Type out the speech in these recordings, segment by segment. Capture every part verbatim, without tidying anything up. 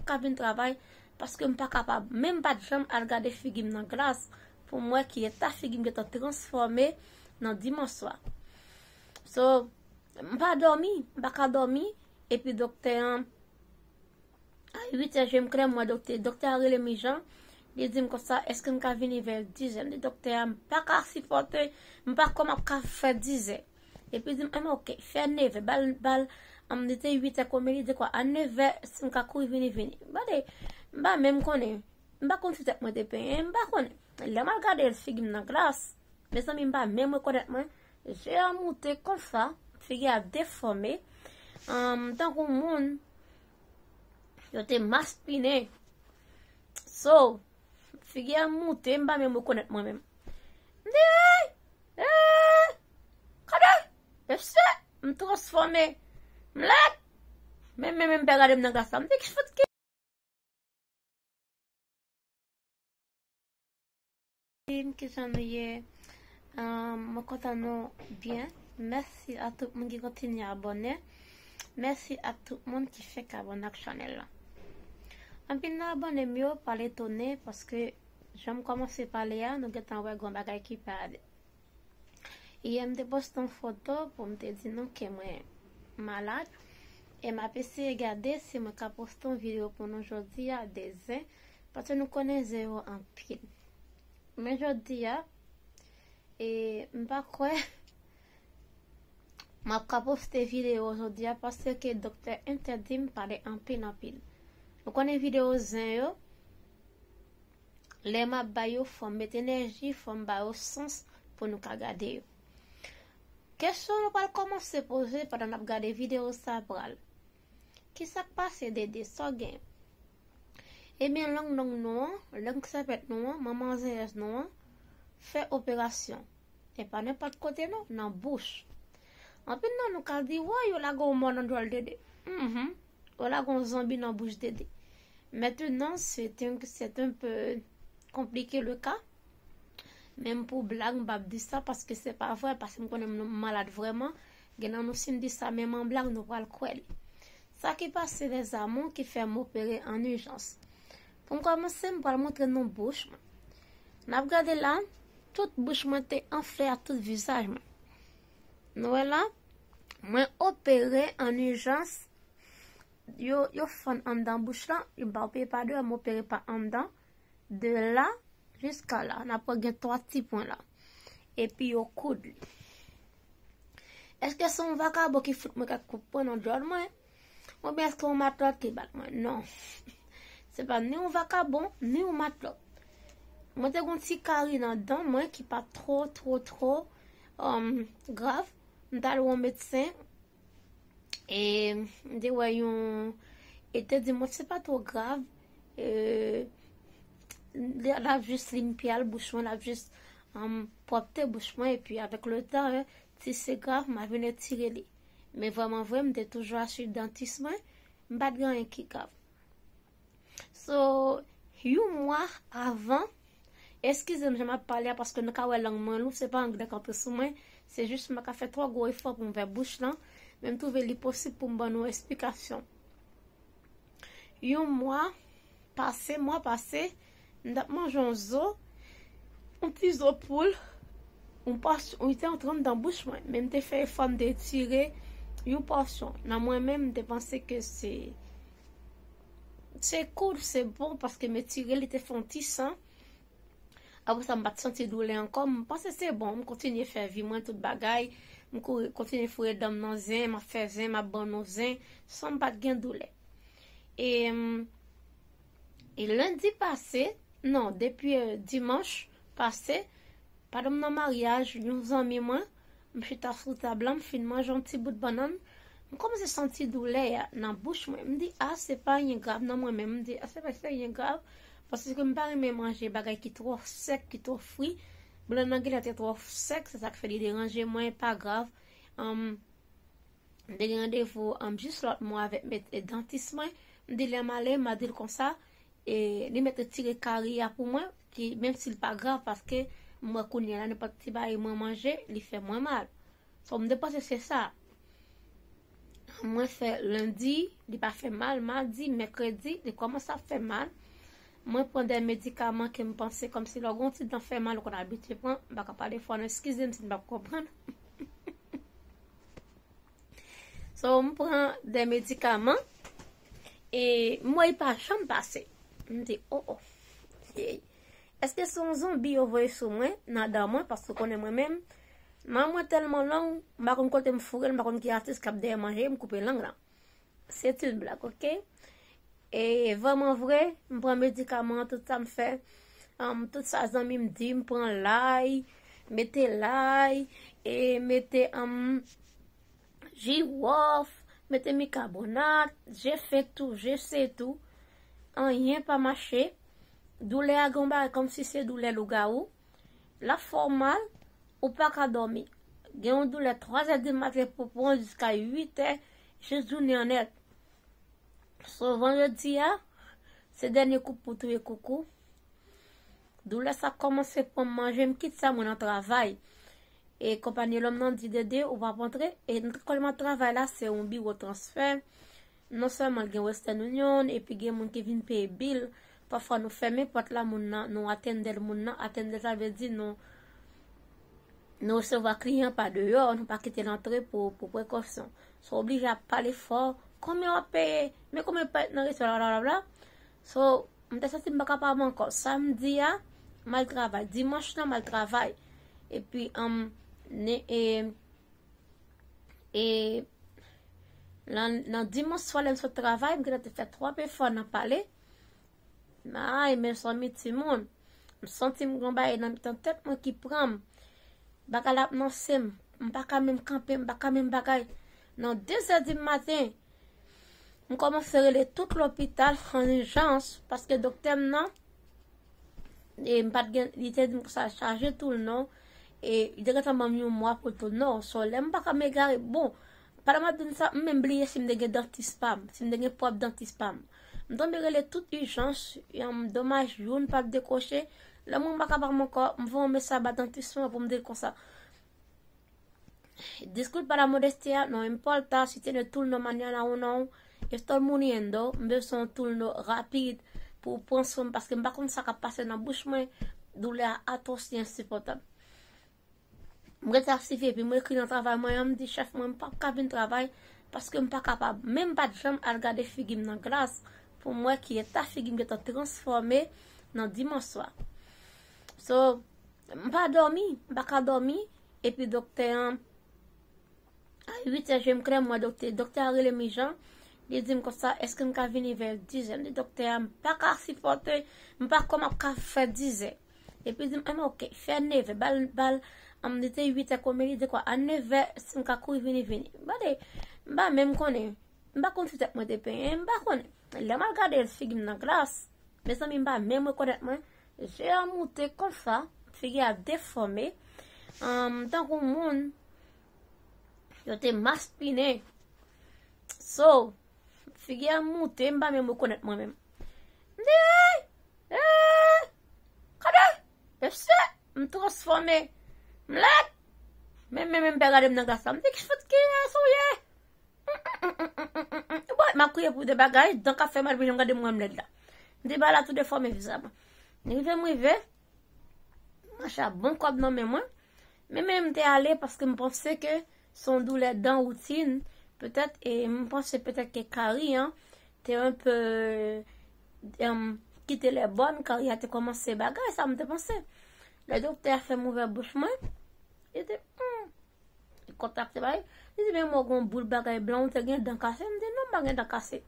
Ka vin travay, paske m pa kapab. Menm m pa t janm al gade figi m nan glas pou m wè ki eta figi m gentan transfòme nan dimanswa. So, m pa dòmi, m pa ka dòmi, epi doktè an, a uit è je m klè, m wè doktè, doktè a rele m ijan, li di m konsa, èske m ka vini vè diz è? M di, doktè a, m pa ka sipòte, m pa kwè m ap ka fè diz è. Epi di m, enben, oke, fè nèf è, ba l, ba l, ann, li te uit è konbyen, li di kwa, a nèf è, si m ka kouri vini, vini. Gade, m pa menm konnen, m pa konn si tèt mwen te penyen, m pa konnen. Lè m al gade figi m nan glas, mezanmi, m pa menm rekonèt mwen, je a moute konsa, figi a defòme, ann, tankou moun, yo te maspinen. So, figi a moute, m pa menm rekonèt mwen menm. M di, hey! Eh, gade, mesye, m transfòme, m lèd. Men, men, men, m pè gade m nan glas la. M di, ki fout ki. Ki jan nou ye? Ahn, mwen kontan nou byen. Mèsi a tout moun ki kontinye abòne. Mèsi a tout moun ki fèk abòne ak chanèl la. Anpil nan abòne m yo pa etone paske jan m kòmanse pale a, nou gentan wè gon bagay ki pa ale. Yè m te poste yon foto pou m te di nou ke mwen malad. E m ap eseye gade si mwen ka poste yon videyo pou nou jodi a de zen, paske nou konnen zen yo anpil. Men jodi a, e m pa kwè m ap ka poste videyo jodi a paske doktè entèdi m pale anpil anpil. Nou konnen videyo zen yo, lè m ap bay yo, fò m met enèji, fò m ba yo sans pou nou ka gade yo. Kesyon nou pral kòmanse poze pandan n ap gade videyo sa pral, ki sa k pase, Dede? Sa w gen? Ebyen, lang nonm nou an, lang sèpèt nou an, manman zèyèz nou an, fè operasyon. E pa nenpòt kote non, nan bouch. Anpil nan nou ka di, woy, yo lage yon mò nan djòl Dede. Mhm. Yo lage yon zonbi nan bouch Dede. Maintenant, c'est un, c'est un peu compliqué le cas. Menm pou blag, m p ap di sa, paske se pa vrè, paske m konnen m malad vrèman. Gen nan nou, si m di sa, menm an blag, nou pral kwè li. Sa ki pase, les amours, ki fè m opere an ijans. Pou m kòmanse, m pral montre nou bouch mwen. N ap gade la, tout bouch mwen te anfle ak tout vizaj mwen. Nou wè la, mwen opere an ijans. Yo, yo fann anndan bouch lan, yo pa opere pa deyò, m opere pa anndan. De la jiska la, n ap wè gen twa ti pwen la. Epi yo koud li. Èske se yon vakabon ki fout mwen kèk kout pwen nan djòl mwen? Oubyen èske yon matlòt ki bat mwen? Non. Se pa ni yon vakabon, ni yon matlòt. Mwen te gon ti kari nan dan mwen ki pa two, two, two, um, grav. M t al wè yon medsen, e m te wè yon, e te di mwen se pa two grav, e l ap jis limpyal bouch mwen, l ap jis, um, pwòpte bouch mwen, epi avèk le tan, ti se grav, m a vin retire li. Men vrèman vre, m te toujou a swiv dantis mwen, m pa t gen anyen ki grav. So, yon mwa avan, eskize m jan m ap pale a, paske nou ka wè lang mwen lou, se pa anglè k antre sou mwen, se jis m pa ka fè twò gwo efò pou m fè bouch lan, men m twouve li posib pou m ban nou esplikasyon. Yon mwa pase, mwa pase, m t ap manje yon zo, yon ti zo poul, yon pòsyon, li te antre anndan bouch mwen, men m te fè efò, m te retire yon pòsyon. Nan mwen menm, m te panse ke se, se koul, se bon, paske m retire, li te fè yon ti san. Apre sa, m pa t santi doulè ankò. M panse se bon. M kontinye fè vi mwen, tout bagay. M kouri, kontinye foure dan m nan zen, m ap fè zen, m ap ban nou zen, san m pa t gen doulè. E, e lendi pase, non, depi, eh, dimanch pase, pandan m nan maryaj yon zanmi mwen, m chita sou tab la, m fin manje yon ti bout bannann, m kòmanse santi doulè a nan bouch mwen. M di, a, se pa anyen grav nan mwen menm. M di, a, se pa, se pa anyen grav, paske m pa renmen manje bagay ki twò sèk, ki twò fri. Bannann nan genlè te twò sèk, se sa k fè li deranje mwen, pa grav. Anm, m te gen randevou, anm, jis lòt mwa avèk met-, e, dantis mwen. M di, lè m ale, m a di l konsa, e, li mèt retire kari a pou mwen, ki, menm si l pa grav, paske m wè kounye a la, nenpòt ti bagay mwen manje, li fè mwen mal. So, m te panse se sa. Mwen fè lendi, li pa fè mal, madi, mèkredi, li kòmanse ap fè mal. Mwen pran de medikaman ke m panse kòmsi lè w gen yon ti dan fè mal, ou konn abitye pran, m pa ka pale fò, non, eskize m si n p ap konprann. So, m pran de medikaman, e m wè li pa janm pase. M di, o, o, yey. Èske se yon zonbi yo voye sou mwen, nan dan mwen, paske w konnen mwen menm, men mwen tèlman long, m pa konn kote m foure l, m pa konn ki atis k ap dèyè manje, m koupe lang lan. Se ti blag, oke? E vrèman vre, m pran medikaman, tout sa m fè, um, tout sa zanmi m di, m pran lay, mete lay, e mete, um, jiwòf, mete mikabonat, je fè tou, je se tou. Anyen pa mache. Doulè a gen yon bagay kòmsi se doulè lougawou. L ap fè w mal, ou pa ka dòmi. Gen yon doulè twazè di maten pou pran jiska uitè, jis jounen an nèt. So, vandredi a, se dènye kou pou touye koukou. Doulè sa kòmanse pran m manje, m kit sa mwen nan travay. E konpayi lòm nan di, Dede, ou p ap antre. E kòman travay la, se yon biwo transfè. Non sèlman gen Western Union, epi gen moun ki vin peye bil. Pafwa nou fèmen pòt la, moun nan, nou atendè moun nan. Atendè sa vle di nou, nou resevwa kliyan pa deyò, nou pa kite l antre pou, pou prekosyon. So, oblije ap pale fò. Konbyen w ap peye? Men konbyen w peye nan restoran, blablabla. So, m te santi m pa kapab ankò. Samdi a, m al travay. Dimanch lan, m al travay. Epi, um, ne, e, e, nan, nan dimanch swa, lè m sot travay, m gentan te fè twòp efò nan pale. Ay, mezanmi, timoun. M santi m gen yon bagay nan mitan tèt mwen ki pran m. Bagay la ap nan se m. M pa ka menm kanpe, m pa ka menm bagay. Nan dezè di maten, m kòmanse rele tout lopital an ijans, paske doktè m nan, e m pa t gen, li te di m konsa chaje tou l non. E li te gentan ban m yon mwa pou tou l non. So, lè m pa ka m egare, bon, pandan m ap di n sa, m menm bliye si m te gen dantis pa m, si m te gen pwòp dantis pa m. M tonbe rele tout ijans, yon domaj youn pa t dekwoche. Lè mwen m pa kapab ankò, m voye yon mesaj ba dantis mwen pou m di l konsa. Disculpa la modestia, no importa si tiene turno mañana o no. Estoy muriendo, m bezwen yon turno rapid pou pran swen m, paske m pa konn sa k ap pase nan bouch mwen. Doulè a atwòs, li ensipòtab. M rete asif epi m ekri nan travay mwen an, m di chèf mwen, m p ap ka vin travay paske m pa kapab. Men m pa t janm al gade figi m nan glas pou m wè ki eta figi m gentan transfòme nan dimanch swa. So, m pa dòmi, m pa ka dòmi. Epi doktè an, a uit è je m klè, m wè doktè, doktè a rele m ijan. Li di m konsa, èske m ka vini vè dizè? M di, doktè a, m pa ka sipòte, m pa kwè m ap ka fè dizè. Epi li di m, enben, oke, fè nevè, ba l, ba l, ann, li te uit è konbyen, li di kwa, a nevè, si m ka kouri vini, vini. Gade, m pa menm konnen, m pa konn si tèt mwen te penyen, m pa konnen. Lè m al gade figi m nan glas, mezanmi, m pa menm rekonèt mwen. Je a moute konsa, figi a defòme, ann, tankou moun yo te maspinen. So, figi a moute, m pa menm rekonèt mwen menm. M di, hey! Hey! Gade! Mesye, m transfòme. M lèd! Men, men, men, m pè gade m nan glas la. M di, ki fout ki rès ou ye? Bon, m ap kriye pou de bagay, dan k ap fè mal, pou jan gade mwen m lèd la. M di, bagay la tou defòme vizaj mwen. Rive m rive, m mache a bon kòb nan men mwen. Men, men m te ale paske m panse ke se yon doulè dan woutin, petèt, e m panse petèt ke kari an te enpe, em, kite lè bòn, kari a te kòmanse bagay, sa m te panse. Lè doktè a fè m ouvè bouch mwen, li di, hmm, li kontakte bagay, li di, men mwen gen yon boul bagay blan, ou te gen dan kase? M di, non, m pa gen dan kase.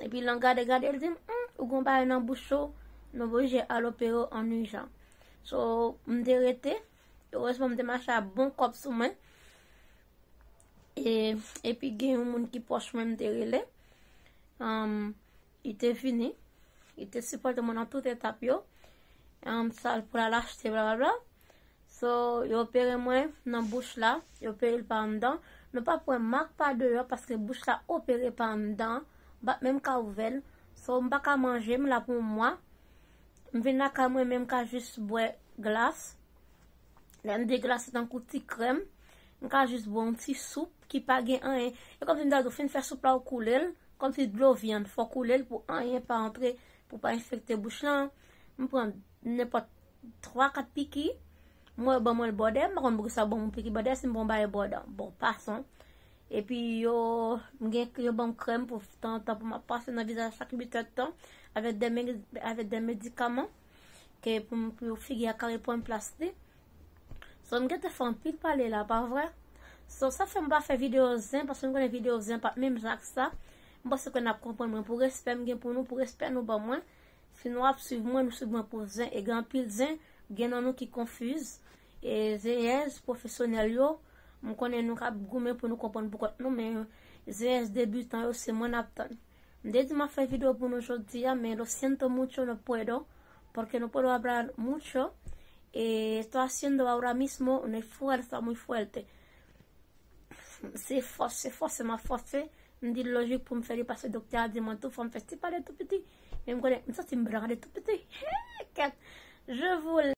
Epi l an gade gade, li di m, hmm, ou gen yon bagay nan bouch ou, nou oblije al opere w an ijan. So, m te rete, erezman m te mache a bon kòb sou mwen. E, epi gen yon moun ki pwòch mwen, m te rele. Anm, li te vini, li te sipòte mwen nan tout etap yo. Anm, sa l pou l al achte, blablabla. So, yo opere mwen nan bouch la, yo opere l pa anndan. Nou p ap wè mak pa deyò paske bouch la opere pa anndan. M p ap menm ka ouvè l. So, m pa ka manje, m la pou yon mwa. M vin lakay mwen, men m ka jis bwè glas. Lè m di glas, se tankou ti krèm. M ka jis bwè yon ti soup ki pa gen anyen. E kòmsi m ta di w fin fè soup la ou koule l, kòmsi dlo vyann, fò koule l pou anyen pa antre, pou pa enfekte bouch lan. M pran nenpòt twa, kat piki. Mwen, yo ban mwen l bòdè, m pa konn poukisa yo ban mwen piki bòdè, si m pran bagay bòdè. Bon, pason. Epi yo, m gen, yo ban m krèm pou tanzantan pou m ap pase nan vizaj chak uit èdtan, avèk de, me- avèk de medikaman, ke pou, m- pou figi a ka reprann plas li. So, m gentan fè anpil pale la, pa vre? So, sa fè m pa fè videyo zen, paske m konnen videyo zen pa t menm jan ak sa. M panse ke n ap konprann mwen pou respè m gen pou nou, pou respè nou ban mwen. Si nou ap swiv mwen, nou swiv mwen pou zen, e gen anpil zen, gen nan nou ki konfiz. E zenyèz pwofesyonèl yo, m konnen nou k ap goumen pou nou konprann pou kont nou, men zenyèz debitan yo, se mwen n ap tann. M te di m ap fè videyo pou nou jodi a, men lo siento mucho, no puedo, porque no puedo hablar mucho. Eh, estoy haciendo ahora mismo un esfuerzo muy fuerte. Se fòse, se fòse, m ap fòse. M di l lojik pou m fè li, paske doktè a di mwen tou fò m fè ti pale tou piti. Men m konnen, m santi m pral pale tou piti. Kèt. Je vous